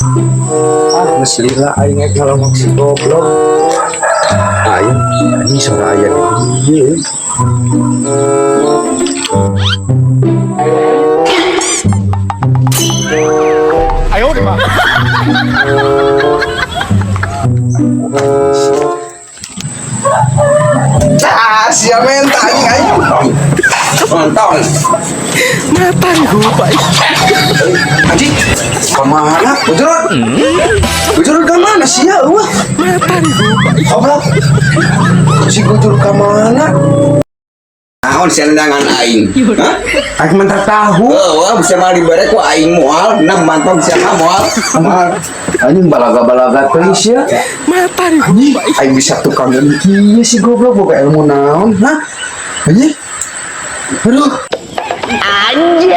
Ah, geus lila aing rek ngalongok si goblok. Aya, anjing, suara aya di dieu. Ah, sia menta anjing aing. Nonton. Anjing, kemana? Bujurut. Bujurut kemana sih ya? Wah. Goblok. Si Gujur kemana? Naon sia nendangan aing? Hah? Aing mah tahu. Oh, wah, bisa mah dibere ku aing moal, nah mantong sia mah moal. Moal. Anjing, balaga-balaga teuing sia. Anjing, aing bisa tukang ieu si goblok boga ilmu naon? Hah? Anjing. Aduh. Anjay.